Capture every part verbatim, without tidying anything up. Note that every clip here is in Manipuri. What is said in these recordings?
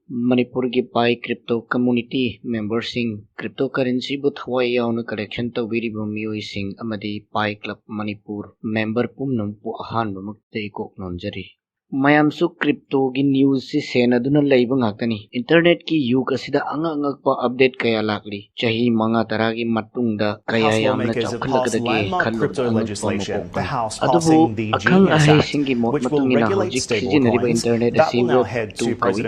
ꯃꯅꯤꯄꯨꯔꯒꯤ ꯄꯥꯏ ꯀ꯭ꯔꯤꯞꯇꯣ ꯀꯝꯃꯨꯅꯤꯇꯤ ꯃꯦꯝꯕꯔꯁꯤꯡ, ꯀ꯭ꯔꯤꯞꯇꯣ ꯀꯔꯦꯟꯁꯤꯕꯨ ꯊꯋꯥꯏ ꯌꯥꯎꯅ ꯀꯂꯦꯛꯁꯟ ꯇꯧꯕꯤꯔꯤꯕ ꯃꯤꯑꯣꯏꯁꯤꯡ ꯑꯃꯗꯤ ꯄꯥꯏ ꯀ꯭ꯂꯕ ꯃꯅꯤꯄꯨꯔ ꯃꯦꯝꯕꯔ ꯄꯨꯝꯅꯃꯛꯄꯨ ꯑꯍꯥꯟꯕꯃꯛꯇ ꯏꯀꯣꯛ ꯅꯣꯟꯖꯔꯤ꯫ ꯃꯌꯥꯝꯁꯨ ꯀ꯭ꯔꯤꯞꯇꯣꯒꯤ ꯅ꯭ꯌꯨꯁꯁꯤ ꯁꯦꯟꯅꯗꯨꯅ ꯂꯩꯕ ꯉꯥꯛꯇꯅꯤ꯫ ꯏꯟꯇꯔꯅꯦꯠꯀꯤ ꯌꯨꯒ ꯑꯁꯤꯗ ꯑꯉꯛ ꯑꯉꯛꯄ ꯑꯞꯗꯦꯠ ꯀꯌꯥ ꯂꯥꯛꯂꯤ꯫ ꯆꯍꯤ ꯃꯉꯥ ꯇꯔꯥꯒꯤ ꯃꯇꯨꯡꯗ ꯀꯌꯥ ꯌꯥꯝꯅ ꯆꯥꯎꯈꯠꯂꯛꯀꯗꯒꯦ ꯈꯜꯂꯨꯕꯗ ꯑꯉꯛꯄ ꯑꯃ ꯄꯣꯛꯄꯅꯤ꯫ ꯑꯗꯨꯕꯨ ꯑꯈꯪ ꯑꯍꯩꯁꯤꯡꯒꯤ ꯃꯣꯠ ꯃꯇꯨꯡ ꯏꯟꯅ ꯍꯧꯖꯤꯛ ꯁꯤꯖꯤꯟꯅꯔꯤꯕ ꯏꯟꯇꯔꯅꯦꯠ ꯑꯁꯤ ꯋꯦꯕ ꯇꯨ ꯀꯧꯏ꯫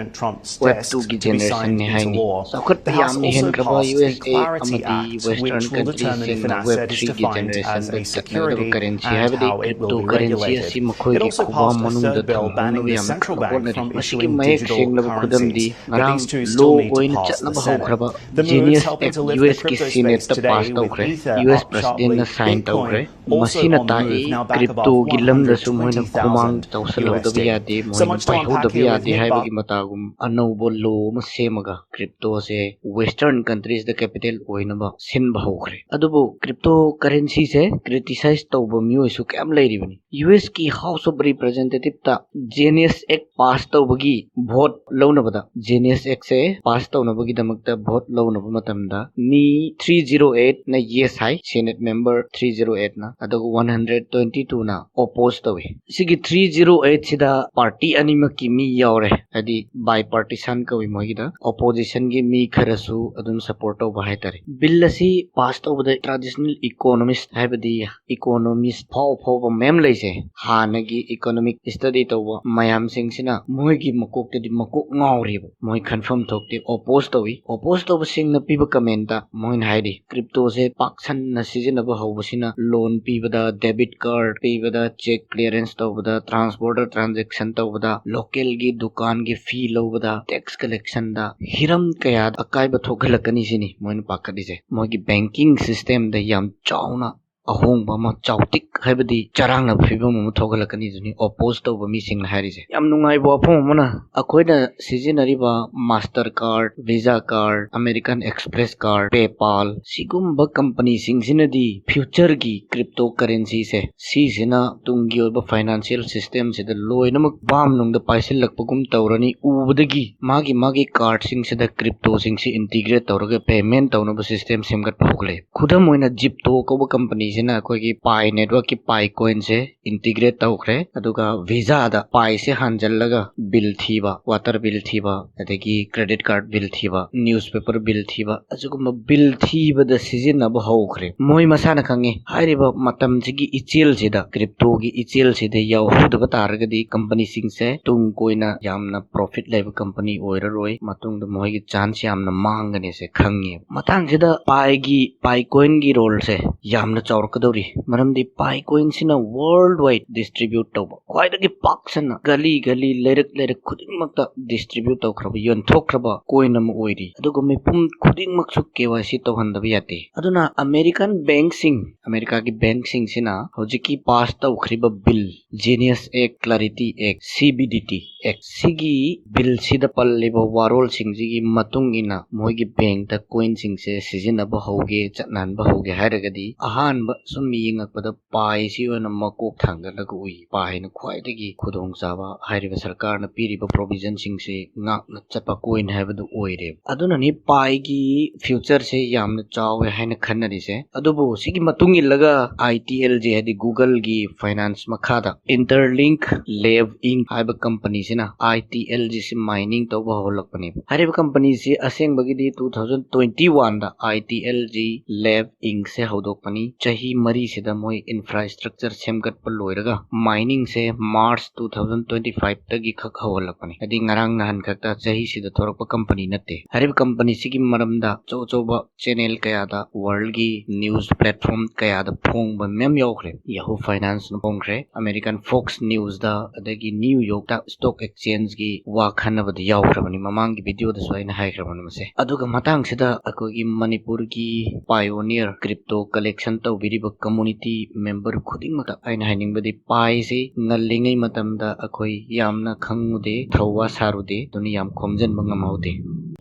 ꯋꯦꯕ ꯇꯨꯒꯤ ꯖꯦꯅꯦꯔꯦꯁꯟꯅꯤ ꯍꯥꯏꯕꯗꯤ ꯆꯥꯎꯈꯠꯄ ꯌꯥꯝꯅ ꯍꯦꯟꯈ꯭ꯔꯕ ꯌꯨ ꯑꯦꯁ ꯑꯦ ꯑꯃꯗꯤ ꯋꯦꯁꯇꯔꯟ ꯀꯟꯇ꯭ꯔꯤꯁꯤꯡꯅ ꯋꯦꯕ ꯊ꯭ꯔꯤꯒꯤ ꯖꯦꯅꯦꯔꯦꯁꯟꯗ ꯆꯠꯅꯒꯗꯕ ꯀꯔꯦꯟꯁꯤ ꯍꯥꯏꯕꯗꯤ ꯀ꯭ꯔꯤꯞꯇꯣ ꯀꯔꯦꯟꯁꯤ ꯑꯁꯤ ꯃꯈꯣꯏꯒꯤ ꯈꯨꯕꯥꯝ ꯃꯅꯨꯡꯗ ꯊꯝꯍꯧꯅꯕ ꯌꯥꯝꯅ ꯀꯟꯅ ꯍꯣꯠꯅꯔꯤ꯫ ꯃꯁꯤꯒꯤ ꯃꯌꯦꯛ ꯁꯦꯡꯂꯕ ꯈꯨꯗꯝꯗꯤ ꯉꯔꯥꯡ ꯂꯣ ꯑꯣꯏꯅ ꯆꯠꯅꯕ ꯍꯧꯈ꯭ꯔꯕ ꯖꯦꯅꯤꯌꯁ ꯑꯦꯛ ꯌꯨ ꯑꯦꯁꯀꯤ ꯁꯤꯅꯦꯠꯇ ꯄꯥꯁ ꯇꯧꯈ꯭ꯔꯦ꯫ ꯌꯨ ꯑꯦꯁ ꯄ꯭ꯔꯁꯤꯗꯦꯟꯅ ꯁꯥꯏꯟ ꯇꯧꯈ꯭ꯔꯦ꯫ ꯃꯁꯤꯅ ꯇꯥꯛꯏ ꯀ꯭ꯔꯤꯞꯇꯣꯒꯤ ꯂꯝꯗꯁꯨ ꯃꯣꯏꯅ ꯈꯨꯃꯥꯡ ꯆꯥꯎꯁꯜꯍꯧꯗꯕ ꯌꯥꯗꯦ, ꯃꯣꯏꯅ ꯄꯥꯏꯍꯧꯗꯕ ꯌꯥꯗꯦ ꯍꯥꯏꯕꯒꯤ ꯃꯇꯥꯒꯨꯝ ꯑꯅꯧꯕ ꯂꯣ ꯑꯃ ꯁꯦꯝꯃꯒ ꯀ꯭ꯔꯤꯞꯇꯣꯁꯦ ꯋꯦꯁꯇꯔꯟ ꯀꯟꯇ꯭ꯔꯤꯁꯇ ꯀꯦꯄꯤꯇꯦꯜ ꯑꯣꯏꯅꯕ ꯁꯤꯟꯕ ꯍꯧꯈ꯭ꯔꯦ꯫ ꯑꯗꯨꯕꯨ ꯀ꯭ꯔꯤꯞꯇꯣ ꯀꯔꯦꯟꯁꯤꯁꯦ ꯀ꯭ꯔꯤꯇꯤꯁꯥꯏꯁ ꯇꯧꯕ ꯃꯤꯑꯣꯏꯁꯨ ꯀꯌꯥꯝ ꯂꯩꯔꯤꯕꯅꯤ꯫ ꯌꯨ ꯑꯦꯁꯀꯤ ꯍꯥꯎꯁ ꯑꯣꯐ ꯔꯤꯄ꯭ꯔꯖꯦꯟꯇꯦꯇꯤꯞꯇ ꯖꯦꯅꯤꯌꯁ ꯑꯦꯛ ꯄꯥꯁ ꯇꯧꯕꯒꯤ ꯚꯣꯠ ꯂꯧꯅꯕꯗ, ꯖꯦꯅꯤꯌꯁ ꯑꯦꯛꯁꯦ ꯄꯥꯁ ꯇꯧꯅꯕꯒꯤꯗꯃꯛꯇ ꯚꯣꯠ ꯂꯧꯅꯕ ꯃꯇꯝꯗ ꯃꯤ ꯊ꯭ꯔꯤ ꯖꯤꯔꯣ ꯑꯩꯠꯅ ꯌꯦꯁ ꯍꯥꯏ, ꯁꯦꯅꯦꯠ ꯃꯦꯝꯕꯔ ꯊ꯭ꯔꯤ ꯖꯤꯔꯣ ꯑꯩꯠꯅ, ꯑꯗꯨꯒ ꯋꯥꯟ ꯍꯟꯗ꯭ꯔꯦꯠ ꯇ꯭ꯋꯦꯟꯇꯤ ꯇꯨꯅ ꯑꯣꯄꯣꯖ ꯇꯧꯏ꯫ ꯁꯤꯒꯤ ꯊ꯭ꯔꯤ ꯖꯤꯔꯣ ꯑꯩꯠꯁꯤꯗ ꯄꯥꯔꯇꯤ ꯑꯅꯤꯃꯛꯀꯤ ꯃꯤ ꯌꯥꯎꯔꯦ, ꯍꯥꯏꯗꯤ ꯕꯥꯏ ꯄꯥꯔꯇꯤꯁꯟ ꯀꯧꯏ ꯃꯣꯏꯒꯤꯗ꯫ ꯑꯣꯄꯣꯖꯤꯁꯟꯒꯤ ꯃꯤ ꯈꯔꯁꯨ ꯑꯗꯨꯝ ꯁꯄꯣꯔꯠ ꯇꯧꯕ ꯍꯥꯏꯇꯥꯔꯦ꯫ ꯕꯤꯜ ꯑꯁꯤ ꯄꯥꯁ ꯇꯧꯕꯗ ꯇ꯭ꯔꯥꯗꯤꯁꯅꯦꯜ ꯏꯀꯣꯅꯣꯃꯤꯁ, ꯍꯥꯏꯕꯗꯤ ꯏꯀꯣꯅꯣꯃꯤꯁ ꯑꯐꯥꯎ ꯑꯐꯥꯎꯕ ꯃꯌꯥꯝ ꯂꯩꯁꯦ, ꯍꯥꯟꯅꯒꯤ ꯏꯀꯣꯅꯣꯃꯤꯛ ꯁ꯭ꯇꯗꯤ ꯇꯧꯕ ꯃꯌꯥꯝꯁꯤꯡꯁꯤꯅ ꯃꯣꯏꯒꯤ ꯃꯀꯣꯛꯇꯗꯤ ꯃꯀꯣꯛ ꯉꯥꯎꯔꯤꯕ, ꯃꯣꯏ ꯈꯟꯐꯝ ꯊꯣꯛꯇꯦ, ꯑꯣꯄꯣꯖ ꯇꯧꯏ꯫ ꯑꯣꯄꯣꯖ ꯇꯧꯕꯁꯤꯡꯅ ꯄꯤꯕ ꯀꯃꯦꯟꯇ ꯃꯣꯏꯅ ꯍꯥꯏꯔꯤ, ꯀ꯭ꯔꯤꯞꯇꯣꯁꯦ ꯄꯥꯛ ꯁꯟꯅ ꯁꯤꯖꯤꯟꯅꯕ ꯍꯧꯕꯁꯤꯅ ꯂꯣꯟ ꯄꯤꯕꯗ, ꯗꯦꯕꯤꯠ ꯀꯥꯔꯗ ꯄꯤꯕꯗ, ꯆꯦꯛ ꯀ꯭ꯂꯤꯌꯔꯦꯟꯁ ꯇꯧꯕꯗ, ꯇ꯭ꯔꯥꯟꯁ ꯕꯣꯔꯗꯔ ꯇ꯭ꯔꯥꯟꯖꯦꯛꯁꯟ ꯇꯧꯕꯗ, ꯂꯣꯀꯦꯜꯒꯤ ꯗꯨꯀꯥꯟꯒꯤ ꯐꯤ ꯂꯧꯕꯗ, ꯇꯦꯛꯁ ꯀꯂꯦꯛꯁꯟꯗ ꯍꯤꯔꯝ ꯀꯌꯥꯗ ꯑꯀꯥꯏꯕ ꯊꯣꯛꯍꯜꯂꯛꯀꯅꯤ ꯁꯤꯅꯤ ꯃꯣꯏꯅ ꯄꯥꯈꯠꯂꯤꯁꯦ꯫ ꯃꯣꯏꯒꯤ ꯕꯦꯡꯀꯤꯡ ꯁꯤꯁꯇꯦꯝꯗ ꯌꯥꯝ ꯆꯥꯎꯅ ꯑꯍꯣꯡꯕ ꯑꯃ, ꯆꯥꯎꯇꯤꯛ ꯍꯥꯏꯕꯗꯤ ꯆꯔꯥꯡꯅꯕ ꯐꯤꯕꯝ ꯑꯃ ꯊꯣꯛꯍꯜꯂꯛꯀꯅꯤ ꯑꯗꯨꯅꯤ ꯑꯣꯄꯣꯖ ꯇꯧꯕ ꯃꯤꯁꯤꯡꯅ ꯍꯥꯏꯔꯤꯁꯦ꯫ ꯌꯥꯝ ꯅꯨꯡꯉꯥꯏꯕ ꯋꯥꯐꯝ ꯑꯃꯅ, ꯑꯩꯈꯣꯏꯅ ꯁꯤꯖꯤꯟꯅꯔꯤꯕ Mastercard, Visa card, American Express card, PayPal, ꯁꯤꯒꯨꯝꯕ ꯀꯝꯄꯅꯤꯁꯤꯡꯁꯤꯅꯗꯤ ꯐ꯭ꯌꯨꯆꯔꯒꯤ ꯀ꯭ꯔꯤꯞꯇꯣ ꯀꯔꯦꯟꯁꯤꯁꯦ, ꯁꯤꯁꯤꯅ ꯇꯨꯡꯒꯤ ꯑꯣꯏꯕ ꯐꯥꯏꯅꯥꯟꯁꯤꯌꯦꯜ ꯁꯤꯁꯇꯦꯝꯁꯤꯗ ꯂꯣꯏꯅꯃꯛ ꯕꯥꯝ ꯅꯨꯡꯗ ꯄꯥꯏꯁꯤꯜꯂꯛꯄꯒꯨꯝ ꯇꯧꯔꯅꯤ꯫ ꯎꯕꯗꯒꯤ ꯃꯥꯒꯤ ꯃꯥꯒꯤ ꯀꯥꯔꯗꯁꯤꯡꯁꯤꯗ ꯀ꯭ꯔꯤꯞꯇꯣꯁꯤꯡꯁꯤ ꯏꯟꯇꯤꯒ꯭ꯔꯦꯠ ꯇꯧꯔꯒ ꯄꯦꯃꯦꯟ ꯇꯧꯅꯕ ꯁꯤꯁꯇꯦꯝ ꯁꯦꯝꯒꯠꯄ ꯍꯧꯒꯠꯂꯛꯑꯦ꯫ ꯈꯨꯗꯝ ꯑꯣꯏꯅ ꯖꯤꯞꯇꯣ ꯀꯧꯕ ꯀꯝꯄꯅꯤꯁꯤꯅ ꯑꯩꯈꯣꯏꯒꯤ ꯄꯥꯏ ꯅꯦꯠꯋꯔꯛꯀꯤ ꯄꯥꯏ ꯀꯣꯏꯟꯁꯦ ꯏꯟꯇꯤꯒ꯭ꯔꯦꯠ ꯇꯧꯈ꯭ꯔꯦ꯫ ꯑꯗꯨꯒ ꯚꯤꯖꯥꯗ ꯄꯥꯏꯁꯦ ꯍꯥꯟꯖꯜꯂꯒ ꯕꯤꯜ ꯊꯤꯕ, ꯋꯥꯇꯔ ꯕꯤꯜ ꯊꯤꯕ, ꯑꯗꯒꯤ ꯀ꯭ꯔꯦꯗꯤꯠ ꯀꯥꯔꯗ ꯕꯤꯜ ꯊꯤꯕ, ꯅ꯭ꯌꯨꯁꯄꯦꯄꯔ ꯕꯤꯜ ꯊꯤꯕ, ꯑꯁꯤꯒꯨꯝꯕ ꯕꯤꯜ ꯊꯤꯕꯗ ꯁꯤꯖꯤꯟꯅꯕ ꯍꯧꯈ꯭ꯔꯦ꯫ ꯃꯣꯏ ꯃꯁꯥꯅ ꯈꯪꯉꯤ, ꯍꯥꯏꯔꯤꯕ ꯃꯇꯝꯁꯤꯒꯤ ꯏꯆꯦꯜꯁꯤꯗ, ꯀ꯭ꯔꯤꯞꯇꯣꯒꯤ ꯏꯆꯦꯜꯁꯤꯗ ꯌꯥꯎꯍꯧꯗꯕ ꯇꯥꯔꯒꯗꯤ ꯀꯝꯄꯅꯤꯁꯤꯡꯁꯦ ꯇꯨꯡ ꯀꯣꯏꯅ ꯌꯥꯝꯅ ꯄ꯭ꯔꯣꯐꯤꯠ ꯂꯩꯕ ꯀꯝꯄꯅꯤ ꯑꯣꯏꯔꯔꯣꯏ, ꯃꯇꯨꯡꯗ ꯃꯈꯣꯏꯒꯤ ꯆꯥꯟꯁ ꯌꯥꯝꯅ ꯃꯥꯡꯒꯅꯤꯁꯦ ꯈꯪꯉꯦꯕ꯫ ꯃꯇꯥꯡꯁꯤꯗ ꯄꯥꯏꯒꯤ, ꯄꯥꯏ ꯀꯣꯏꯟꯒꯤ ꯔꯣꯜꯁꯦ ꯌꯥꯝꯅ ꯆꯥꯎꯔꯛꯀꯗꯧꯔꯤ, ꯃꯔꯝꯗꯤ ꯄꯥꯏ ꯀꯣꯏꯟꯁꯤꯅ ꯋꯥꯔꯜ ꯋꯥꯏꯗ ꯗꯤꯁꯇ꯭ꯔꯤꯕ꯭ꯌꯨꯠ ꯇꯧꯕ, ꯈ꯭ꯋꯥꯏꯗꯒꯤ ꯄꯥꯛ ꯁꯟꯅ ꯒꯂꯤ ꯒꯂꯤ, ꯂꯩꯔꯛ ꯂꯩꯔꯛ ꯈꯨꯗꯤꯡꯃꯛꯇ ꯗꯤꯁꯇ꯭ꯔꯤꯕ꯭ꯌꯨꯠ ꯇꯧꯈ꯭ꯔꯕ, ꯌꯣꯟꯊꯣꯛꯈ꯭ꯔꯕ ꯀꯣꯏꯟ ꯑꯃ ꯑꯣꯏꯔꯤ꯫ ꯑꯗꯨꯒ ꯃꯤꯄꯨꯝ ꯈꯨꯗꯤꯡꯃꯛꯁꯨ ꯀꯦ ꯋꯥꯏ ꯁꯤ ꯇꯧꯍꯟꯗꯕ ꯌꯥꯗꯦ꯫ ꯑꯗꯨꯅ ꯑꯃꯦꯔꯤꯀꯥꯟ ꯕꯦꯡꯁꯤꯡ, ꯑꯃꯦꯔꯤꯀꯥꯒꯤ ꯕꯦꯡꯁꯤꯡꯁꯤꯅ ꯍꯧꯖꯤꯛꯀꯤ ꯄꯥꯁ ꯇꯧꯈ꯭ꯔꯤꯕ ꯕꯤꯜ, ꯖꯤꯅꯤꯌꯁ ꯑꯦꯛ, ꯀ꯭ꯂꯥꯔꯤꯇꯤ ꯑꯦꯛ, ꯁꯤ ꯕꯤ ꯗꯤ ꯇꯤ ꯑꯦꯛ, ꯁꯤꯒꯤ ꯕꯤꯜꯁꯤꯗ ꯄꯜꯂꯤꯕ ꯋꯥꯔꯣꯜꯁꯤꯡꯁꯤꯒꯤ ꯃꯇꯨꯡ ꯏꯟꯅ ꯃꯣꯏꯒꯤ ꯕꯦꯡꯇ ꯀꯣꯏꯟꯁꯤꯡꯁꯦ ꯁꯤꯖꯤꯟꯅꯕ ꯍꯧꯒꯦ, ꯆꯠꯅꯍꯟꯕ ꯍꯧꯒꯦ ꯍꯥꯏꯔꯒꯗꯤ, ꯑꯍꯥꯟꯕ ꯁꯨꯝ ꯌꯦꯡꯉꯛꯄꯗ ꯄꯥꯏꯁꯤ ꯑꯣꯏꯅ ꯃꯀꯣꯛ ꯊꯥꯡꯒꯠꯂꯒ ꯎꯏ꯫ ꯄꯥꯏꯅ ꯈ꯭ꯋꯥꯏꯗꯒꯤ ꯈꯨꯗꯣꯡꯆꯥꯕ, ꯍꯥꯏꯔꯤꯕ ꯁꯔꯀꯥꯔꯅ ꯄꯤꯔꯤꯕ ꯄ꯭ꯔꯣꯚꯤꯖꯟꯁꯤꯡꯁꯤ ꯉꯥꯛꯅ ꯆꯠꯄ ꯀꯣꯏꯟ ꯍꯥꯏꯕꯗꯨ ꯑꯣꯏꯔꯦꯕ꯫ ꯑꯗꯨꯅꯅꯤ ꯄꯥꯏꯒꯤ ꯐ꯭ꯌꯨꯆꯔꯁꯦ ꯌꯥꯝꯅ ꯆꯥꯎꯋꯦ ꯍꯥꯏꯅ ꯈꯟꯅꯔꯤꯁꯦ꯫ ꯑꯗꯨꯕꯨ ꯁꯤꯒꯤ ꯃꯇꯨꯡ ꯏꯜꯂꯒ ꯑꯥꯏ ꯇꯤ ꯑꯦꯜ ꯖꯤ, ꯍꯥꯏꯗꯤ ꯒꯨꯒꯜꯒꯤ ꯐꯥꯏꯅꯥꯟꯁ ꯃꯈꯥꯗ Interlink Lab Inc ꯍꯥꯏꯕ ꯀꯝꯄꯅꯤꯁꯤꯅ ꯑꯥꯏ ꯇꯤ ꯑꯦꯜ ꯖꯤꯁꯤ ꯃꯥꯏꯅꯤꯡ ꯇꯧꯕ ꯍꯧꯔꯛꯄꯅꯦꯕ꯫ ꯍꯥꯏꯔꯤꯕ ꯀꯝꯄꯅꯤꯁꯤ ꯑꯁꯦꯡꯕꯒꯤꯗꯤ two thousand twenty one ꯗ ꯑꯥꯏ ꯇꯤ ꯑꯦꯜ ꯖꯤ ꯂꯦꯕ ꯏꯟꯛꯁꯦ ꯍꯧꯗꯣꯛꯄꯅꯤ꯫ ꯆꯍꯤ ꯃꯔꯤꯁꯤꯗ ꯃꯣꯏ ꯏꯟꯐ꯭ꯔꯥꯁ꯭ꯇ꯭ꯔꯛꯆꯔ ꯁꯦꯝꯒꯠꯄ ꯂꯣꯏꯔꯒ ꯃꯥꯏꯅꯤꯡꯁꯦ March two thousand twenty five ꯇꯒꯤ ꯈꯛ ꯍꯧꯍꯜꯂꯛꯄꯅꯤ꯫ ꯍꯥꯏꯗꯤ ꯉꯔꯥꯡ ꯅꯍꯥꯟ ꯈꯛꯇ ꯆꯍꯤꯁꯤꯗ ꯊꯣꯔꯛꯄ ꯀꯝꯄꯅꯤ ꯅꯠꯇꯦ꯫ ꯍꯥꯏꯔꯤꯕ ꯀꯝꯄꯅꯤꯁꯤꯒꯤ ꯃꯔꯝꯗ ꯑꯆꯧ ꯑꯆꯧꯕ ꯆꯦꯅꯦꯜ ꯀꯌꯥꯗ, ꯋꯥꯔꯜꯒꯤ ꯅ꯭ꯌꯨꯁ ꯄ꯭ꯂꯦꯠꯐꯣꯝ ꯀꯌꯥꯗ ꯐꯣꯡꯕ ꯃꯌꯥꯝ ꯌꯥꯎꯈ꯭ꯔꯦ꯫ ꯌꯥꯍꯨ ꯐꯥꯏꯅꯥꯟꯁꯅ ꯐꯣꯡꯈ꯭ꯔꯦ, ꯑꯃꯦꯔꯤꯀꯥꯟ ꯐꯣꯛꯁ ꯅ꯭ꯌꯨꯁꯇ, ꯑꯗꯒꯤ ꯅ꯭ꯌꯨ ꯌꯣꯔꯛꯇ ꯁ꯭ꯇꯣꯛ ꯑꯦꯛꯁꯆꯦꯟꯖꯀꯤ ꯋꯥ ꯈꯟꯅꯕꯗ ꯌꯥꯎꯈ꯭ꯔꯕꯅꯤ꯫ ꯃꯃꯥꯡꯒꯤ ꯚꯤꯗꯤꯑꯣꯗꯁꯨ ꯑꯩꯅ ꯍꯥꯏꯈ꯭ꯔꯕꯅꯤ ꯃꯁꯦ꯫ ꯑꯗꯨꯒ ꯃꯇꯥꯡꯁꯤꯗ ꯑꯩꯈꯣꯏꯒꯤ ꯃꯅꯤꯄꯨꯔꯒꯤ ꯄꯥꯏꯑꯣꯅꯤꯌꯔ ꯀ꯭ꯔꯤꯞꯇꯣ ꯀꯂꯦꯛꯁꯟ ꯇꯧꯕꯤ ꯂꯩꯔꯤꯕ community member ꯈꯨꯗꯤꯡꯃꯛꯇ ꯑꯩꯅ ꯍꯥꯏꯅꯤꯡꯕꯗꯤ, ꯄꯥꯏꯁꯤ ꯉꯜꯂꯤꯉꯩ ꯃꯇꯝꯗ ꯑꯩꯈꯣꯏ ꯌꯥꯝꯅ ꯈꯪꯉꯨꯗꯦ, ꯊꯧꯋꯥ ꯁꯥꯔꯨꯗꯦ, ꯑꯗꯨꯅ ꯌꯥꯝ ꯈꯣꯝꯖꯤꯟꯕ ꯉꯝꯍꯧꯗꯦ꯫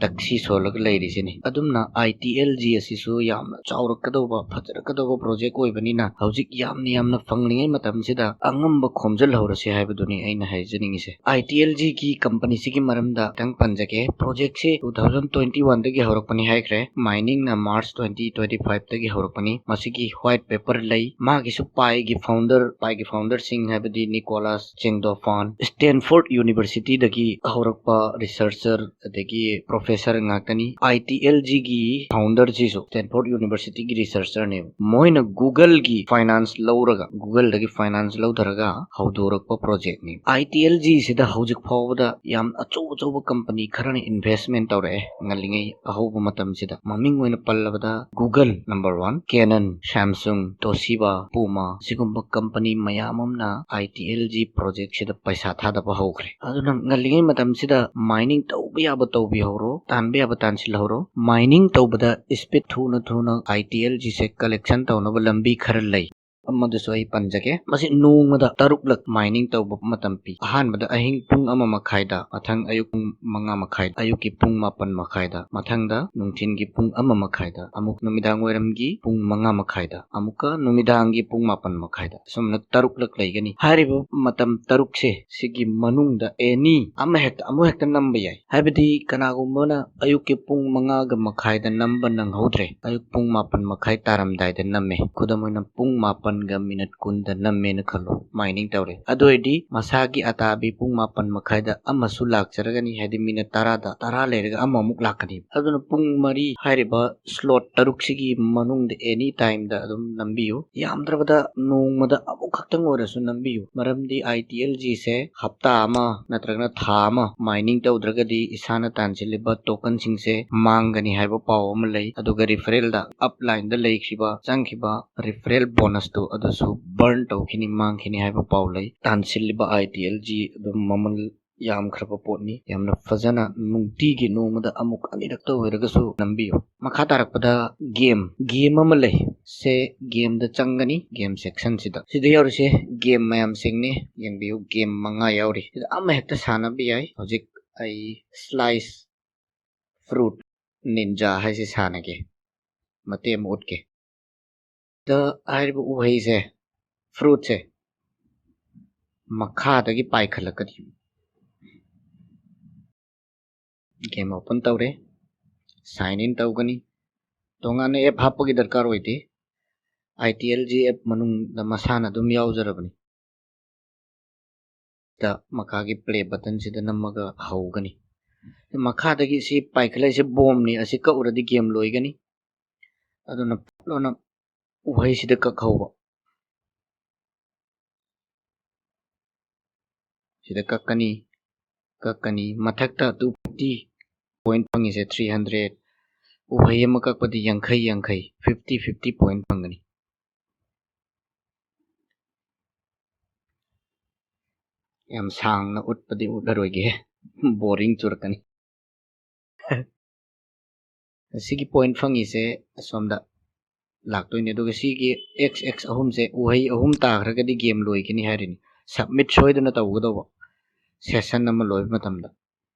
ꯇꯛꯁꯤ ꯁꯣꯜꯂꯒ ꯂꯩꯔꯤꯁꯤꯅꯤ꯫ ꯑꯗꯨꯝꯅ I T L G ꯑꯁꯤꯁꯨ ꯌꯥꯝꯅ ꯆꯥꯎꯔꯛꯀꯗꯧꯕ, ꯐꯖꯔꯛꯀꯗꯧꯕ project ꯑꯣꯏꯕꯅꯤꯅ, ꯍꯧꯖꯤꯛ ꯌꯥꯝꯅ ꯌꯥꯝꯅ ꯐꯪꯂꯤꯉꯩ ꯃꯇꯝꯁꯤꯗ ꯑꯉꯝꯕ ꯈꯣꯝꯖꯤꯜꯍꯧꯔꯁꯤ ꯍꯥꯏꯕꯗꯨꯅꯤ ꯑꯩꯅ ꯍꯥꯏꯖꯅꯤꯡꯉꯤꯁꯦ꯫ I T L G ꯒꯤ company ꯁꯤꯒꯤ ꯃꯔꯝꯗ ꯈꯤꯇꯪ ꯄꯟꯖꯒꯦ꯫ Project ꯁꯤ two thousand twenty one ꯗꯒꯤ ꯍꯧꯔꯛꯄꯅꯤ ꯍꯥꯏꯈ꯭ꯔꯦ꯫ Mining ꯅ March twenty twenty five ꯇꯒꯤ ꯍꯧꯔꯛꯄꯅꯤ꯫ ꯃꯁꯤꯒꯤ white paper ꯂꯩ꯫ ꯃꯥꯒꯤꯁꯨ ꯄꯥꯏꯒꯤ founder, ꯄꯥꯏꯒꯤ founder ꯁꯤꯡ ꯍꯥꯏꯕꯗꯤ Nicolas Chengdofan, Stanford University ꯗꯒꯤ ꯍꯧꯔꯛꯄ researcher, ꯑꯗꯒꯤ professor ꯉꯥꯛꯇꯅꯤ꯫ I T L G ꯒꯤ founder ꯁꯤꯁꯨ Stanford University ꯒꯤ researcher ꯅꯦꯕ꯫ ꯃꯣꯏꯅ Google ꯒꯤ finance ꯂꯧꯔꯒ, Google ꯗꯒꯤ finance ꯂꯧꯊꯔꯒ ꯍꯧꯗꯣꯔꯛꯄ project ꯅꯤ꯫ I T L G ꯁꯤꯗ ꯍꯧꯖꯤꯛ ꯐꯥꯎꯕꯗ ꯌꯥꯝ ꯑꯆꯧ ꯑꯆꯧꯕ company ꯈꯔꯅ investment ꯇꯧꯔꯛꯑꯦ꯫ ꯉꯜꯂꯤꯉꯩ ꯑꯍꯧꯕ ꯃꯇꯝꯁꯤꯗ ꯃꯃꯤꯡ ꯑꯣꯏꯅ ꯄꯜꯂꯕꯗ Google number one, Canon, Samsung, Toshiba, Puma, ꯁꯤꯒꯨꯝꯕ company ꯃꯌꯥꯝ ꯑꯃꯅ I T L G project ꯁꯤꯗ ꯄꯩꯁꯥ ꯊꯥꯗꯕ ꯍꯧꯈ꯭ꯔꯦ꯫ ꯑꯗꯨꯅ ꯉꯜꯂꯤꯉꯩ ꯃꯇꯝꯁꯤꯗ mining ꯇꯧꯕ ꯌꯥꯕ ꯇꯧꯕꯤꯍꯧꯔꯣ, ꯇꯥꯟꯕ ꯌꯥꯕ ꯇꯥꯟꯁꯤꯜꯍꯧꯔꯣ꯫ Mining ꯇꯧꯕꯗ speed ꯊꯨꯅ ꯊꯨꯅ I T L G say collection ꯇꯧꯅꯕ ꯂꯝꯕꯤ ꯈꯔ ꯂꯩ꯫ ꯑꯃꯗꯨꯁꯨ ꯑꯩ ꯄꯟꯖꯒꯦ꯫ ꯃꯁꯤ ꯅꯣꯡꯃꯗ ꯇꯔꯨꯛꯂꯛ mining ꯇꯧꯕ ꯃꯇꯝ ꯄꯤ꯫ ꯑꯍꯥꯟꯕꯗ ꯑꯍꯤꯡ ꯄꯨꯡ ꯑꯃ ꯃꯈꯥꯏꯗ, ꯃꯊꯪ ꯑꯌꯨꯛ ꯄꯨꯡ ꯃꯉꯥ ꯃꯈꯥꯏ, ꯑꯌꯨꯛꯀꯤ ꯄꯨꯡ ꯃꯥꯄꯟ ꯃꯈꯥꯏꯗ, ꯃꯊꯪꯗ ꯅꯨꯡꯊꯤꯟꯒꯤ ꯄꯨꯡ ꯑꯃ ꯃꯈꯥꯏꯗ, ꯑꯃꯨꯛ ꯅꯨꯃꯤꯗꯥꯡ ꯋꯥꯏꯔꯝꯒꯤ ꯄꯨꯡ ꯃꯉꯥ ꯃꯈꯥꯏꯗ, ꯑꯃꯨꯛꯀ ꯅꯨꯃꯤꯗꯥꯡꯒꯤ ꯄꯨꯡ ꯃꯥꯄꯟ ꯃꯈꯥꯏꯗ꯫ ꯑꯁꯨꯝꯅ ꯇꯔꯨꯛꯂꯛ ꯂꯩꯒꯅꯤ꯫ ꯍꯥꯏꯔꯤꯕ ꯃꯇꯝ ꯇꯔꯨꯛꯁꯦ, ꯁꯤꯒꯤ ꯃꯅꯨꯡꯗ any ꯑꯃ ꯍꯦꯛꯇ, ꯑꯃꯨꯛ ꯍꯦꯛꯇ ꯅꯝꯕ ꯌꯥꯏ꯫ ꯍꯥꯏꯕꯗꯤ ꯀꯅꯥꯒꯨꯝꯕꯅ ꯑꯌꯨꯛꯀꯤ ꯄꯨꯡ ꯃꯉꯥꯒ ꯃꯈꯥꯏꯗ ꯅꯝꯕ ꯅꯪꯍꯧꯗ꯭ꯔꯦ, ꯑꯌꯨꯛ ꯄꯨꯡ ꯃꯥꯄꯟ ꯃꯈꯥꯏ ꯇꯥꯔꯝꯗꯥꯏꯗ ꯅꯝꯃꯦ꯫ ꯈꯨꯗꯝ ꯑꯣꯏꯅ ꯄꯨꯡ ꯃꯥꯄꯟꯒ minute ꯀꯨꯟꯗ ꯅꯝꯃꯦꯅ ꯈꯜꯂꯣ, mining ꯇꯧꯔꯦ꯫ ꯑꯗꯨ ꯑꯣꯏꯔꯗꯤ ꯃꯁꯥꯒꯤ ꯑꯇꯥꯕꯤ ꯄꯨꯡ ꯃꯥꯄꯟ ꯃꯈꯥꯏꯗ ꯑꯃꯁꯨ ꯂꯥꯛꯆꯔꯒꯅꯤ, ꯍꯥꯏꯗꯤ minute ꯇꯔꯥꯗ, ꯇꯔꯥ ꯂꯩꯔꯒ ꯑꯃꯃꯨꯛ ꯂꯥꯛꯀꯅꯤ꯫ ꯑꯗꯨꯅ ꯄꯨꯡ ꯃꯔꯤ ꯍꯥꯏꯔꯤꯕ slot ꯇꯔꯨꯛꯁꯤꯒꯤ ꯃꯅꯨꯡꯗ any time ꯗ ꯑꯗꯨꯝ ꯅꯝꯕꯤꯌꯨ꯫ ꯌꯥꯝꯗ꯭ꯔꯕꯗ ꯅꯣꯡꯃꯗ ꯑꯃꯨꯛꯈꯛꯇꯪ ꯑꯣꯏꯔꯁꯨ ꯅꯝꯕꯤꯌꯨ꯫ ꯃꯔꯝꯗꯤ I T L G ꯁꯦ ꯍꯞꯇꯥ ꯑꯃ ꯅꯠꯇ꯭ꯔꯒꯅ ꯊꯥ ꯑꯃ mining ꯇꯧꯗ꯭ꯔꯒꯗꯤ ꯏꯁꯥꯅ ꯇꯥꯟꯁꯤꯜꯂꯤꯕ token ꯁꯤꯡꯁꯦ ꯃꯥꯡꯒꯅꯤ ꯍꯥꯏꯕ ꯄꯥꯎ ꯑꯃ ꯂꯩ꯫ ꯑꯗꯨꯒ referral ꯗ upline ꯗ ꯂꯩꯈꯤꯕ, ꯆꯪꯈꯤꯕ referral bonus ꯇꯨ ꯑꯗꯨꯁꯨ burn ꯇꯧꯈꯤꯅꯤ, ꯃꯥꯡꯈꯤꯅꯤ ꯍꯥꯏꯕ ꯄꯥꯎ ꯂꯩ꯫ ꯇꯥꯟꯁꯤꯜꯂꯤꯕ I T L G ꯑꯗꯨꯝ ꯃꯃꯜ ꯌꯥꯝꯈ꯭ꯔꯕ ꯄꯣꯠꯅꯤ꯫ ꯌꯥꯝꯅ ꯐꯖꯅ ꯅꯨꯡꯇꯤꯒꯤ ꯅꯣꯡꯃꯗ ꯑꯃꯨꯛ ꯑꯅꯤꯔꯛꯇ ꯑꯣꯏꯔꯒꯁꯨ ꯅꯝꯕꯤꯌꯨ꯫ ꯃꯈꯥ ꯇꯥꯔꯛꯄꯗ ꯒꯦꯝ, ꯒꯦꯝ ꯑꯃ ꯂꯩ꯫ ꯁꯦ ꯒꯦꯝꯗ ꯆꯪꯒꯅꯤ, ꯒꯦꯝ ꯁꯦꯛꯁꯟꯁꯤꯗ꯫ ꯁꯤꯗ ꯌꯥꯎꯔꯤꯁꯦ ꯒꯦꯝ ꯃꯌꯥꯝꯁꯤꯡꯅꯤ꯫ ꯌꯦꯡꯕꯤꯌꯨ, ꯒꯦꯝ ꯃꯉꯥ ꯌꯥꯎꯔꯤ꯫ ꯁꯤꯗ ꯑꯃ ꯍꯦꯛꯇ ꯁꯥꯟꯅꯕ ꯌꯥꯏ꯫ ꯍꯧꯖꯤꯛ ꯑꯩ ꯁ꯭ꯂꯥꯏꯁ ꯐ꯭ꯔꯨꯠ ꯅꯤꯟꯖꯥ ꯍꯥꯏꯁꯦ ꯁꯥꯟꯅꯒꯦ, ꯃꯇꯦꯛ ꯑꯃ ꯎꯠꯀꯦ꯫ ꯗ ꯍꯥꯏꯔꯤꯕ ꯎꯍꯩꯁꯦ, ꯐ꯭ꯔꯨꯠꯁꯦ ꯃꯈꯥꯗꯒꯤ ꯄꯥꯏꯈꯠꯂꯛꯀꯅꯤ꯫ ꯒꯦꯝ ꯑꯣꯄꯟ ꯇꯧꯔꯦ, ꯁꯥꯏꯟ ꯏꯟ ꯇꯧꯒꯅꯤ꯫ ꯇꯣꯉꯥꯟꯅ ꯑꯦꯞ ꯍꯥꯞꯄꯒꯤ ꯗꯔꯀꯥꯔ ꯑꯣꯏꯗꯦ, ꯑꯥꯏ ꯇꯤ ꯑꯦꯜ ꯖꯤ ꯑꯦꯞ ꯃꯅꯨꯡꯗ ꯃꯁꯥꯅ ꯑꯗꯨꯝ ꯌꯥꯎꯖꯔꯕꯅꯤ꯫ ꯗ ꯃꯈꯥꯒꯤ ꯄ꯭ꯂꯦ ꯕꯇꯟꯁꯤꯗ ꯅꯝꯃꯒ ꯍꯧꯒꯅꯤ꯫ ꯃꯈꯥꯗꯒꯤ ꯁꯤ ꯄꯥꯏꯈꯠꯂꯛꯏꯁꯦ ꯕꯣꯝꯅꯤ, ꯑꯁꯤ ꯀꯛꯎꯔꯗꯤ ꯒꯦꯝ ꯂꯣꯏꯒꯅꯤ꯫ ꯑꯗꯨꯅ ꯐꯠ ꯂꯥꯎꯅ ꯎꯍꯩꯁꯤꯗ ꯀꯛꯍꯧꯕ꯫ ꯁꯤꯗ ꯀꯛꯀꯅꯤ, ꯀꯛꯀꯅꯤ꯫ ꯃꯊꯛꯇ ꯇꯨ ꯐꯤꯐꯇꯤ ꯄꯣꯏꯟ ꯐꯪꯉꯤꯁꯦ, ꯊ꯭ꯔꯤ ꯍꯟꯗ꯭ꯔꯦꯠ꯫ ꯎꯍꯩ ꯑꯃ ꯀꯛꯄꯗꯤ ꯌꯥꯡꯈꯩ, ꯌꯥꯡꯈꯩ, ꯐꯤꯐꯇꯤ, ꯐꯤꯐꯇꯤ ꯄꯣꯏꯟ ꯐꯪꯒꯅꯤ꯫ ꯌꯥꯝ ꯁꯥꯡꯅ ꯎꯠꯄꯗꯤ ꯎꯠꯂꯔꯣꯏꯒꯦ, ꯕꯣꯔꯤꯡ ꯆꯨꯔꯛꯀꯅꯤ꯫ ꯁꯤꯒꯤ ꯄꯣꯏꯟ ꯐꯪꯉꯤꯁꯦ ꯑꯁꯣꯝꯗ ꯂꯥꯛꯇꯣꯏꯅꯦ꯫ ꯑꯗꯨꯒ ꯁꯤꯒꯤ ꯑꯦꯛꯁ ꯑꯦꯛꯁ ꯑꯍꯨꯝꯁꯦ, ꯎꯍꯩ ꯑꯍꯨꯝ ꯇꯥꯈ꯭ꯔꯒꯗꯤ ꯒꯦꯝ ꯂꯣꯏꯒꯅꯤ ꯍꯥꯏꯔꯤꯅꯤ꯫ ꯁꯕꯃꯤꯠ ꯁꯣꯏꯗꯅ ꯇꯧꯒꯗꯧꯕ, ꯁꯦꯁꯟ ꯑꯃ ꯂꯣꯏꯕ ꯃꯇꯝꯗ꯫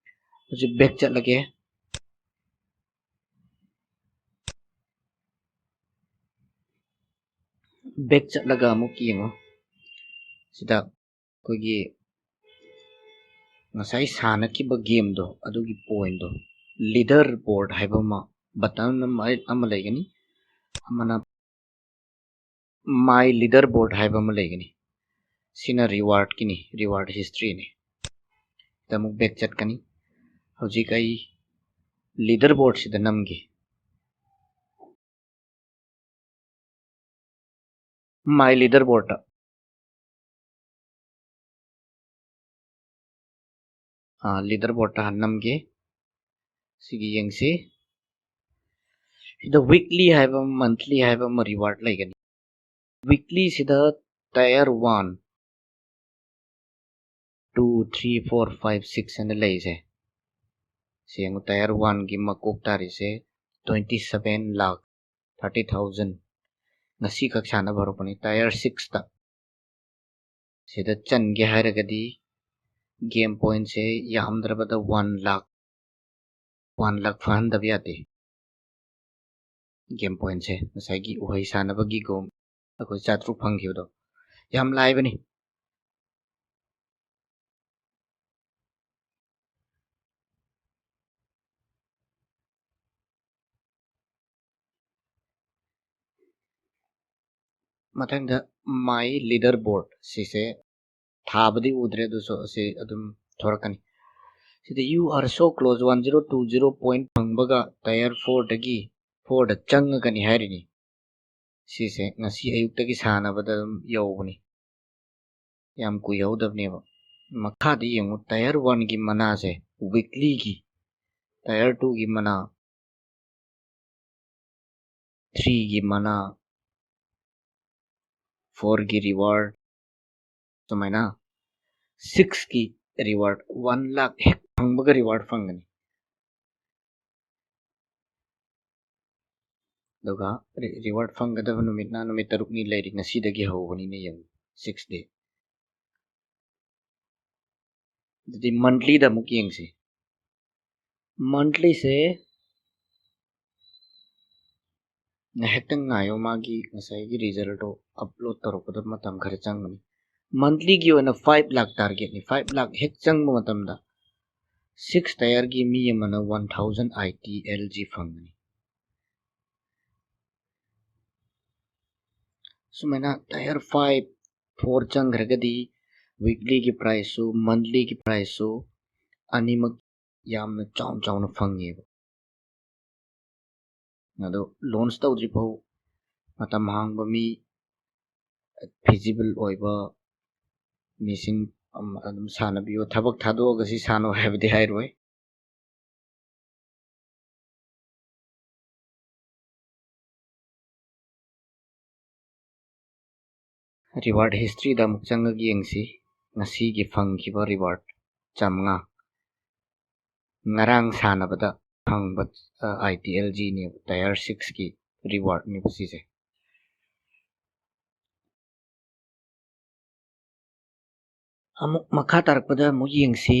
ꯍꯧꯖꯤꯛ ꯕꯦꯛ ꯆꯠꯂꯒꯦ꯫ ꯕꯦꯛ ꯆꯠꯂꯒ ꯑꯃꯨꯛ ꯌꯦꯡꯉꯣ꯫ ꯁꯤꯗ ꯑꯩꯈꯣꯏꯒꯤ ꯉꯁꯥꯏ ꯁꯥꯟꯅꯈꯤꯕ ꯒꯦꯝꯗꯣ, ꯑꯗꯨꯒꯤ ꯄꯣꯏꯟꯗꯣ, ꯂꯤꯗꯔ ꯕꯣꯔꯗ ꯍꯥꯏꯕ ꯑꯃ, ꯕꯇꯟ ꯑꯃ, ꯑꯃ ꯂꯩꯒꯅꯤ, ꯑꯃꯅ ꯃꯥꯏ ꯂꯤꯗꯔ ꯕꯣꯔꯗ ꯍꯥꯏꯕ ꯑꯃ ꯂꯩꯒꯅꯤ꯫ ꯁꯤꯅ ꯔꯤꯋꯥꯔꯗꯀꯤꯅꯤ, ꯔꯤꯋꯥꯔꯗ ꯍꯤꯁꯇ꯭ꯔꯤꯅꯤ꯫ ꯁꯤꯗ ꯑꯃꯨꯛ ꯕꯦꯛ ꯆꯠꯀꯅꯤ꯫ ꯍꯧꯖꯤꯛ ꯑꯩ ꯂꯤꯗꯔ ꯕꯣꯔꯗꯁꯤꯗ ꯅꯝꯒꯦ꯫ ꯃꯥꯏ ꯂꯤꯗꯔ ꯕꯣꯔꯗꯇ, ꯂꯤꯗꯔ ꯕꯣꯔꯗꯇ ꯍꯥꯟꯅ ꯅꯝꯒꯦ꯫ ꯁꯤꯒꯤ ꯌꯦꯡꯁꯤ꯫ ꯁꯤꯗ ꯋꯤꯛꯂꯤ ꯍꯥꯏꯕ ꯑꯃ, ꯃꯟꯊꯂꯤ ꯍꯥꯏꯕ ꯑꯃ ꯔꯤꯋꯥꯔꯗ ꯂꯩꯒꯅꯤ꯫ ꯋꯤꯛꯂꯤꯁꯤꯗ tier one, two three four five six ꯍꯥꯏꯅ ꯂꯩꯔꯤꯁꯦ꯫ ꯁꯤ ꯌꯦꯡꯉꯨ, ꯇꯥꯌꯔ ꯋꯥꯟꯒꯤ ꯃꯀꯣꯛ ꯇꯥꯔꯤꯁꯦ twenty seven lakh thirty thousand꯫ ꯉꯁꯤꯈꯛ ꯁꯥꯟꯅꯕ ꯍꯧꯔꯛꯄꯅꯤ꯫ ꯇꯥꯌꯔ ꯁꯤꯛꯁꯇ ꯁꯤꯗ ꯆꯟꯒꯦ ꯍꯥꯏꯔꯒꯗꯤ ꯒꯦꯝ ꯄꯣꯏꯟꯁꯦ ꯌꯥꯝꯗ꯭ꯔꯕꯗ ꯋꯥꯟ ꯂꯥꯛ, ꯋꯥꯟ ꯂꯥꯛ ꯐꯥꯍꯟꯗꯕ ꯌꯥꯗꯦ꯫ ꯒꯦꯝ ꯄꯣꯏꯟꯁꯦ ꯉꯁꯥꯏꯒꯤ ꯎꯍꯩ ꯁꯥꯟꯅꯕꯒꯤ ꯒꯣꯝ ꯑꯩꯈꯣꯏ ꯆꯥꯇ꯭ꯔꯨꯛ ꯐꯪꯈꯤꯕꯗꯣ ꯌꯥꯝ ꯂꯥꯏꯕꯅꯤ꯫ ꯃꯊꯪꯗ My Leaderboard ꯁꯤꯁꯦ ꯊꯥꯕꯗꯤ ꯎꯗ꯭ꯔꯦ, ꯑꯗꯨꯁꯨ ꯑꯁꯤ ꯑꯗꯨꯝ ꯊꯣꯔꯛꯀꯅꯤ꯫ ꯁꯤꯗ You are so close, one zero two zero point ꯐꯪꯕꯒ ꯇꯥꯌꯔ ꯐꯣꯔꯗꯒꯤ, ꯐꯣꯔꯗ ꯆꯪꯉꯒꯅꯤ ꯍꯥꯏꯔꯤꯅꯤ꯫ ꯁꯤꯁꯦ ꯉꯁꯤ ꯑꯌꯨꯛꯇꯒꯤ ꯁꯥꯟꯅꯕꯗ ꯑꯗꯨꯝ ꯌꯧꯕꯅꯤ, ꯌꯥꯝ ꯀꯨꯏꯍꯧꯗꯕꯅꯦꯕ꯫ ꯃꯈꯥꯗ ꯌꯦꯡꯉꯨ, ꯇꯥꯌꯔ ꯋꯥꯟꯒꯤ ꯃꯅꯥꯁꯦ ꯋꯤꯛꯂꯤꯒꯤ, ꯇꯥꯌꯔ ꯇꯨꯒꯤ ꯃꯅꯥ, ꯊ꯭ꯔꯤꯒꯤ ꯃꯅꯥ, ꯐꯣꯔꯒꯤ ꯔꯤꯋꯥꯔꯗ, ꯁꯨꯃꯥꯏꯅ ꯁꯤꯛꯁꯀꯤ ꯔꯤꯋꯥꯔꯗ, ꯋꯥꯟ ꯂꯥꯛ ꯍꯦꯛ ꯐꯪꯕꯒ ꯔꯤꯋꯥꯔꯗ ꯐꯪꯒꯅꯤ꯫ ꯑꯗꯨꯒ ꯔꯤꯋꯥꯔꯗ ꯐꯪꯒꯗꯕ ꯅꯨꯃꯤꯠꯅ ꯅꯨꯃꯤꯠ ꯇꯔꯨꯛꯅꯤ ꯂꯩꯔꯤ, ꯉꯁꯤꯗꯒꯤ ꯍꯧꯕꯅꯤꯅ ꯌꯦꯡꯉꯨ, ꯁꯤꯛꯁ ꯗꯦ꯫ ꯑꯗꯨꯗꯤ ꯃꯟꯊꯂꯤꯗ ꯑꯃꯨꯛ ꯌꯦꯡꯁꯤ꯫ ꯃꯟꯊꯂꯤꯁꯦ ꯉꯥꯏꯍꯥꯛꯇꯪ ꯉꯥꯏꯌꯣ, ꯃꯥꯒꯤ ꯉꯁꯥꯏꯒꯤ ꯔꯤꯖꯜꯗꯣ ꯑꯞꯂꯣꯗ ꯇꯧꯔꯛꯄꯗ ꯃꯇꯝ ꯈꯔ ꯆꯪꯒꯅꯤ꯫ ꯃꯟꯊꯂꯤꯒꯤ ꯑꯣꯏꯅ ꯐꯥꯏꯚ ꯂꯥꯛ ꯇꯥꯔꯒꯦꯠꯅꯤ꯫ ꯐꯥꯏꯚ ꯂꯥꯛ ꯍꯦꯛ ꯆꯪꯕ ꯃꯇꯝꯗ ꯁꯤꯛꯁ ꯇꯥꯌꯔꯒꯤ ꯃꯤ ꯑꯃꯅ ꯋꯥꯟ ꯊꯥꯎꯖꯟ ꯑꯥꯏ ꯇꯤ ꯑꯦꯜ ꯖꯤ ꯐꯪꯒꯅꯤ꯫ ꯁꯨꯃꯥꯏꯅ ꯇꯥꯌꯔ ꯐꯥꯏꯚ, ꯐꯣꯔ ꯆꯪꯈ꯭ꯔꯒꯗꯤ ꯋꯤꯛꯂꯤꯒꯤ ꯄ꯭ꯔꯥꯏꯁꯁꯨ ꯃꯟꯊꯂꯤꯒꯤ ꯄ꯭ꯔꯥꯏꯁꯁꯨ ꯑꯅꯤꯃꯛ ꯌꯥꯝꯅ ꯆꯥꯎꯅ ꯆꯥꯎꯅ ꯐꯪꯉꯦꯕ꯫ ꯑꯗꯣ ꯂꯣꯟꯁ ꯇꯧꯗ꯭ꯔꯤꯐꯥꯎ ꯃꯇꯝ ꯍꯥꯡꯕ ꯃꯤ, ꯐꯤꯖꯤꯕꯜ ꯑꯣꯏꯕ ꯃꯤꯁꯤꯡ ꯑꯗꯨꯝ ꯁꯥꯟꯅꯕꯤꯌꯨ꯫ ꯊꯕꯛ ꯊꯥꯗꯣꯛꯑꯒ ꯁꯤ ꯁꯥꯟꯅꯧ ꯍꯥꯏꯕꯗꯤ ꯍꯥꯏꯔꯣꯏ꯫ ꯔꯤꯋꯥꯔꯗ ꯍꯤꯁꯇ꯭ꯔꯤꯗ ꯑꯃꯨꯛ ꯆꯪꯉꯒ ꯌꯦꯡꯁꯤ꯫ ꯉꯁꯤꯒꯤ ꯐꯪꯈꯤꯕ reward ꯆꯥꯝꯃꯉꯥ꯫ ꯉꯔꯥꯡ ꯁꯥꯟꯅꯕꯗ ꯐꯪꯕ, ꯑ, ITLG ꯅꯦꯕ, tier six ꯀꯤ reward ꯅꯦꯕ ꯁꯤꯁꯦ꯫ ꯑꯃꯨꯛ ꯃꯈꯥ ꯇꯥꯔꯛꯄꯗ ꯑꯃꯨꯛ ꯌꯦꯡꯁꯤ꯫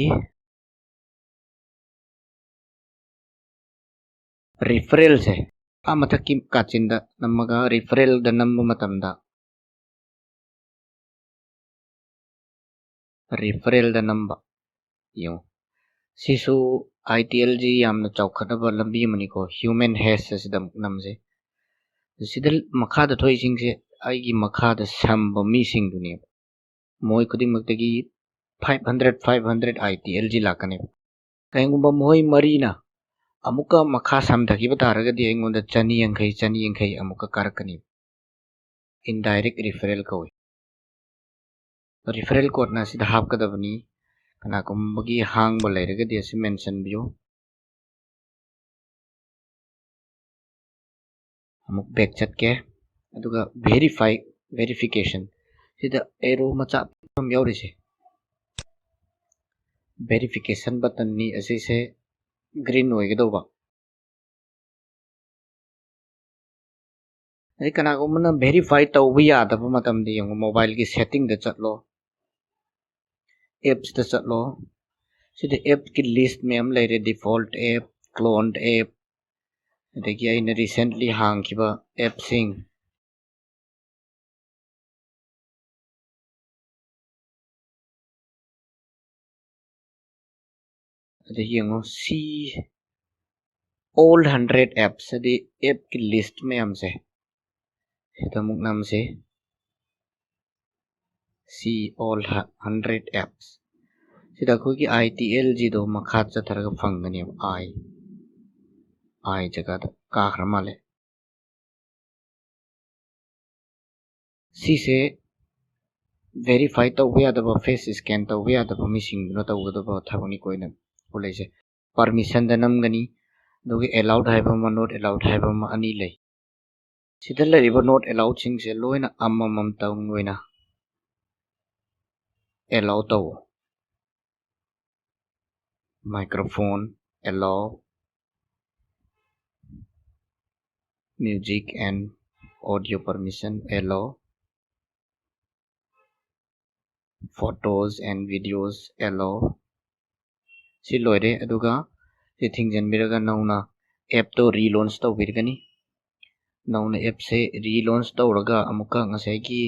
Referral ꯁꯦ ꯑꯥ ꯃꯊꯛꯀꯤ ꯀꯥꯆꯤꯟꯗ ꯅꯝꯃꯒ referral ꯗ ꯅꯝꯕ ꯃꯇꯝꯗ, referral ꯗ ꯅꯝꯕ ꯌꯦꯡꯉꯨ꯫ ꯁꯤꯁꯨ ITLG ꯌꯥꯝꯅ ꯆꯥꯎꯈꯠꯅꯕ ꯂꯝꯕꯤ ꯑꯃꯅꯤꯀꯣ꯫ Human Haste ꯑꯁꯤꯗ ꯑꯃꯨꯛ ꯅꯝꯁꯦ꯫ ꯁꯤꯗ ꯃꯈꯥꯗ ꯊꯣꯛꯏꯁꯤꯡꯁꯦ ꯑꯩꯒꯤ ꯃꯈꯥꯗ ꯁꯝꯕ ꯃꯤꯁꯤꯡꯗꯨꯅꯦꯕ꯫ ꯃꯈꯣꯏ ꯈꯨꯗꯤꯡꯃꯛꯇꯒꯤ five hundred, five hundred ITLG ꯂꯥꯛꯀꯅꯦꯕ꯫ ꯀꯔꯤꯒꯨꯝꯕ ꯃꯈꯣꯏ ꯃꯔꯤꯅ ꯑꯃꯨꯛꯀ ꯃꯈꯥ ꯁꯝꯊꯈꯤꯕ ꯇꯥꯔꯒꯗꯤ ꯑꯩꯉꯣꯟꯗ ꯆꯅꯤ ꯌꯥꯡꯈꯩ, ꯆꯅꯤ ꯌꯥꯡꯈꯩ ꯑꯃꯨꯛꯀ ꯀꯥꯔꯛꯀꯅꯤ꯫ Indirect referral ꯀꯧꯏ꯫ Referral code ꯅ ꯑꯁꯤꯗ ꯍꯥꯞꯀꯗꯕꯅꯤ꯫ ꯀꯅꯥꯒꯨꯝꯕꯒꯤ ꯍꯥꯡꯕ ꯂꯩꯔꯒꯗꯤ ꯑꯁꯤ ꯃꯦꯟꯁꯟꯕꯤꯌꯨ꯫ ꯑꯃꯨꯛ back ꯆꯠꯀꯦ꯫ ꯑꯗꯨꯒ verify, verification ꯁꯤꯗ arrow ꯃꯆꯥ ꯑꯃ ꯌꯥꯎꯔꯤꯁꯦ, verification button ꯅꯤ꯫ ꯑꯁꯤꯁꯦ green ꯑꯣꯏꯒꯗꯧꯕ꯫ ꯑꯗꯩ ꯀꯅꯥꯒꯨꯝꯕꯅ verify ꯇꯧꯕ ꯌꯥꯗꯕ ꯃꯇꯝꯗ ꯌꯦꯡꯉꯨ, mobile ꯒꯤ setting ꯗ ꯆꯠꯂꯣ, apps ꯇ ꯆꯠꯂꯣ꯫ ꯁꯤꯗ app ꯀꯤ list ꯃꯌꯥꯝ ꯂꯩꯔꯦ, default app, cloned app, ꯑꯗꯒꯤ ꯑꯩꯅ recently ꯍꯥꯡꯈꯤꯕ app ꯁꯤꯡ꯫ ꯑꯗ ꯌꯦꯡꯉꯣ, ꯁꯤ all hundred apps ꯍꯥꯏꯗꯤ app ꯀꯤ list ꯃꯌꯥꯝꯁꯦ ꯁꯤꯗ ꯑꯃꯨꯛ ꯅꯝꯁꯦ꯫ See all hundred apps꯫ ꯁꯤꯗ ꯑꯩꯈꯣꯏꯒꯤ ITLG ꯗꯣ ꯃꯈꯥ ꯆꯠꯊꯔꯒ ꯐꯪꯒꯅꯦꯕ꯫ I, I ꯖꯒꯥꯗ ꯀꯥꯈ꯭ꯔ ꯃꯥꯜꯂꯦ꯫ ꯁꯤꯁꯦ verify ꯇꯧꯕ ꯌꯥꯗꯕ, face scan ꯇꯧꯕ ꯌꯥꯗꯕ ꯃꯤꯁꯤꯡꯗꯨꯅ ꯇꯧꯒꯗꯕ ꯊꯕꯛꯅꯤꯀꯣ ꯑꯩꯅ ꯎꯠꯂꯛꯏꯁꯦ꯫ Permission ꯗ ꯅꯝꯒꯅꯤ, ꯑꯗꯨꯒ allowed ꯍꯥꯏꯕ ꯑꯃ, not allowed ꯍꯥꯏꯕ ꯑꯃ, ꯑꯅꯤ ꯂꯩ꯫ ꯁꯤꯗ ꯂꯩꯔꯤꯕ not allowed ꯁꯤꯡꯁꯦ ꯂꯣꯏꯅ ꯑꯃꯃꯝꯇꯪ ꯑꯣꯏꯅ allow ꯇꯧ꯫ Microphone allow, music and audio permission allow, photos and videos allow꯫ ꯁꯤ ꯂꯣꯏꯔꯦ꯫ ꯑꯗꯨꯒ ꯁꯤ ꯊꯤꯡꯖꯤꯟꯕꯤꯔꯒ ꯅꯧꯅ app ꯇꯣ relaunch ꯇꯧꯕꯤꯔꯒꯅꯤ꯫ ꯅꯧꯅ app ꯁꯦ relaunch ꯇꯧꯔꯒ ꯑꯃꯨꯛꯀ ꯉꯁꯥꯏꯒꯤ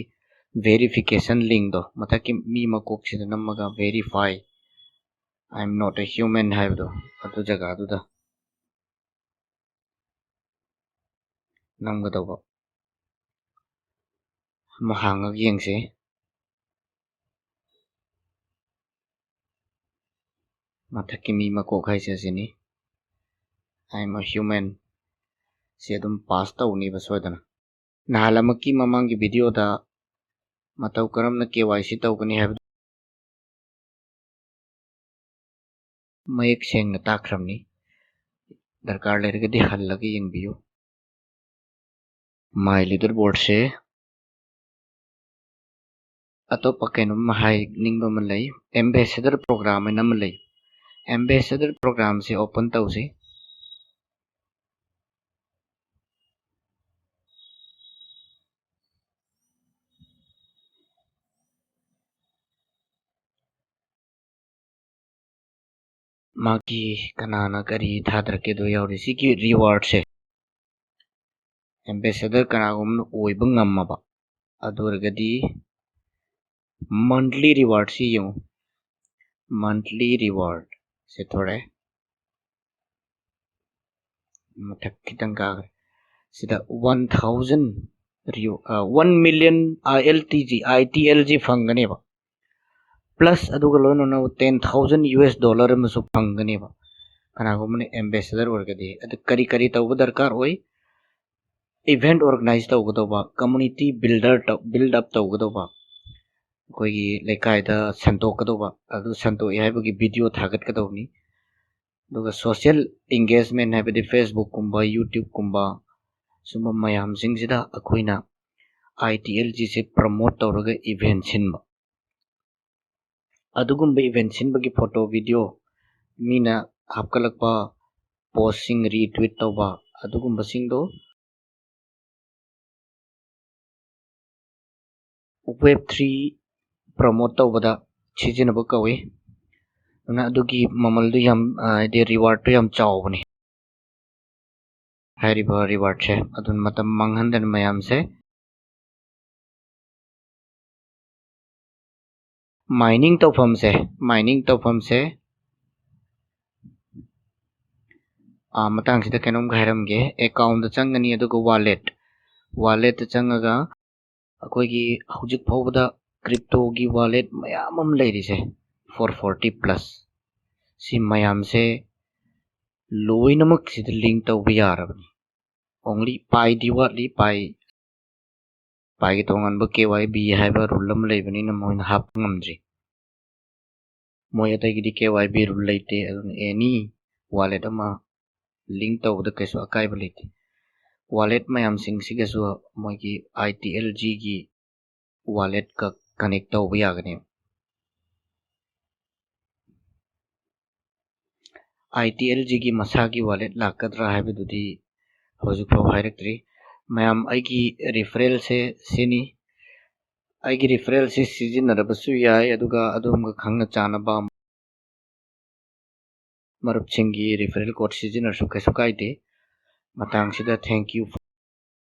verification link ꯇꯣ, ꯃꯊꯛꯀꯤ ꯃꯤ ꯃꯀꯣꯛꯁꯤꯗ ꯅꯝꯃꯒ "Verify, I am not a human" ꯍꯥꯏꯕꯗꯣ, ꯑꯗꯨ ꯖꯒꯥꯗꯨꯗ ꯅꯝꯒꯗꯧꯕ꯫ ꯑꯃ ꯍꯥꯡꯉꯒ ꯌꯦꯡꯁꯤ꯫ ꯃꯊꯛꯀꯤ ꯃꯤ ꯃꯀꯣꯛ ꯍꯥꯏꯁꯦ ꯑꯁꯤꯅꯤ꯫ "I am a human" ꯁꯤ ꯑꯗꯨꯝ pass ꯇꯧꯅꯤꯕ ꯁꯣꯏꯗꯅ꯫ ꯅꯍꯥꯟ ꯑꯃꯛꯀꯤ ꯃꯃꯥꯡꯒꯤ video ꯗ ꯃꯇꯧ ꯀꯔꯝꯅ KYC ꯇꯧꯒꯅꯤ ꯍꯥꯏꯕꯗꯨ ꯃꯌꯦꯛ ꯁꯦꯡꯅ ꯇꯥꯛꯈ꯭ꯔꯕꯅꯤ꯫ ꯗꯔꯀꯥꯔ ꯂꯩꯔꯒꯗꯤ ꯍꯜꯂꯒ ꯌꯦꯡꯕꯤꯌꯨ꯫ My leaderboard ꯁꯦ ꯑꯇꯣꯞꯄ ꯀꯩꯅꯣꯝ ꯍꯥꯏꯅꯤꯡꯕ ꯑꯃ ꯂꯩ꯫ Ambassador program ꯍꯥꯏꯅ ꯑꯃ ꯂꯩ꯫ Ambassador program ꯁꯦ open ꯇꯧꯁꯤ꯫ ꯃꯥꯒꯤ ꯀꯅꯥꯅ ꯀꯔꯤ ꯊꯥꯗꯔꯛꯀꯦꯗꯣ ꯌꯥꯎꯔꯤ꯫ ꯁꯤꯒꯤ reward ꯁꯦ ambassador ꯀꯅꯥꯒꯨꯝꯕꯅ ꯑꯣꯏꯕ ꯉꯝꯃꯕ, ꯑꯗꯨ ꯑꯣꯏꯔꯒꯗꯤ monthly reward ꯁꯤ ꯌꯦꯡꯉꯨ꯫ Monthly reward ꯁꯦ ꯊꯣꯔꯛꯑꯦ꯫ ꯃꯊꯛ ꯈꯤꯇꯪ ꯀꯥꯈ꯭ꯔꯦ꯫ ꯁꯤꯗ one thousand ꯔꯤꯌꯨ-, ꯑ, one million ILTG, ITLG ꯐꯪꯒꯅꯦꯕ꯫ Plus ꯑꯗꯨꯒ ꯂꯣꯏꯅꯅ ten thousand US dollar ꯑꯃꯁꯨ ꯐꯪꯒꯅꯦꯕ, ꯀꯅꯥꯒꯨꯝꯕꯅ ambassador ꯑꯣꯏꯔꯒꯗꯤ꯫ ꯑꯗꯨ ꯀꯔꯤ ꯀꯔꯤ ꯇꯧꯕ ꯗꯔꯀꯥꯔ ꯑꯣꯏ? Event organize ꯇꯧꯒꯗꯧꯕ, community builder ꯇꯧ-, build up ꯇꯧꯒꯗꯧꯕ, ꯑꯩꯈꯣꯏꯒꯤ ꯂꯩꯀꯥꯏꯗ ꯁꯟꯗꯣꯛꯀꯗꯧꯕ, ꯑꯗꯨ ꯁꯟꯗꯣꯛꯑꯦ ꯍꯥꯏꯕꯒꯤ video ꯊꯥꯒꯠꯀꯗꯧꯕꯅꯤ꯫ ꯑꯗꯨꯒ social engagement ꯍꯥꯏꯕꯗꯤ Facebook ꯀꯨꯝꯕ, YouTube ꯀꯨꯝꯕ, ꯁꯨꯝꯕ ꯃꯌꯥꯝꯁꯤꯡꯁꯤꯗ ꯑꯩꯈꯣꯏꯅ ITLG ꯁꯦ promote ꯇꯧꯔꯒ event ꯁꯤꯟꯕ꯫ ꯑꯗꯨꯒꯨꯝꯕ event ꯁꯤꯟꯕꯒꯤ photo, video, ꯃꯤꯅ ꯍꯥꯞꯀꯠꯂꯛꯄ postꯁꯤꯡ retweet ꯇꯧꯕ, ꯑꯗꯨꯒꯨꯝꯕꯁꯤꯡꯗꯣ web three promote ꯇꯧꯕꯗ ꯁꯤꯖꯤꯟꯅꯕ ꯀꯧꯏ꯫ ꯑꯗꯨꯅ ꯑꯗꯨꯒꯤ ꯃꯃꯜꯗꯨ ꯌꯥꯝ, ꯍꯥꯏꯗꯤ rewardꯇꯨ ꯌꯥꯝ ꯆꯥꯎꯕꯅꯤ꯫ ꯍꯥꯏꯔꯤꯕ rewardꯁꯦ ꯑꯗꯨꯅ ꯃꯇꯝ ꯃꯥꯡꯍꯟꯗꯅ ꯃꯌꯥꯝꯁꯦ mining ꯇꯧꯐꯝꯁꯦ, mining ꯇꯧꯐꯝꯁꯦ, ꯑꯥ, ꯃꯇꯥꯡꯁꯤꯗ ꯀꯩꯅꯣꯝꯒ ꯍꯥꯏꯔꯝꯒꯦ꯫ Accountꯇ ꯆꯪꯒꯅꯤ, ꯑꯗꯨꯒ wallet, walletꯇ ꯆꯪꯉꯒ ꯑꯩꯈꯣꯏꯒꯤ ꯍꯧꯖꯤꯛ ꯐꯥꯎꯕꯗ cryptoꯒꯤ wallet ꯃꯌꯥꯝ ꯑꯃ ꯂꯩꯔꯤꯁꯦ, four forty plus, ꯁꯤ ꯃꯌꯥꯝꯁꯦ ꯂꯣꯏꯅꯃꯛ ꯁꯤꯗ link ꯇꯧꯕ ꯌꯥꯔꯕꯅꯤ꯫ Only Piꯗꯤ ꯋꯥꯠꯂꯤ, Pi, Piꯒꯤ ꯇꯣꯉꯥꯟꯕ KYB ꯍꯥꯏꯕ rule ꯑꯃ ꯂꯩꯕꯅꯤꯅ ꯃꯣꯏꯅ ꯍꯥꯞꯄ ꯉꯝꯗ꯭ꯔꯤ꯫ ꯃꯣꯏ ꯑꯇꯩꯒꯤꯗꯤ KYB rule ꯂꯩꯇꯦ, ꯑꯗꯨꯅ any wallet ꯑꯃ link ꯇꯧꯕꯗ ꯀꯩꯁꯨ ꯑꯀꯥꯏꯕ ꯂꯩꯇꯦ꯫ Wallet ꯃꯌꯥꯝꯁꯤꯡꯁꯤꯒꯁꯨ ꯃꯣꯏꯒꯤ ITLGꯒꯤ walletꯀ connect ꯇꯧꯕ ꯌꯥꯒꯅꯤ꯫ ITLGꯒꯤ ꯃꯁꯥꯒꯤ wallet ꯂꯥꯛꯀꯗ꯭ꯔꯥ ꯍꯥꯏꯕꯗꯨꯗꯤ ꯍꯧꯖꯤꯛꯐꯥꯎ ꯍꯥꯏꯔꯛꯇ꯭ꯔꯤ꯫ ꯃꯌꯥꯝ, ꯑꯩꯒꯤ referralꯁꯦ ꯁꯤꯅꯤ꯫ ꯑꯩꯒꯤ referralꯁꯦ ꯁꯤꯖꯤꯟꯅꯔꯕꯁꯨ ꯌꯥꯏ, ꯑꯗꯨꯒ ꯑꯗꯣꯝꯒ ꯈꯪꯅ ꯆꯥꯟꯅꯕ ꯃꯔꯨꯞꯁꯤꯡꯒꯤ referral code ꯁꯤꯖꯤꯟꯅꯔꯁꯨ ꯀꯩꯁꯨ ꯀꯥꯏꯗꯦ꯫ ꯃꯇꯥꯡꯁꯤꯗ thank you꯫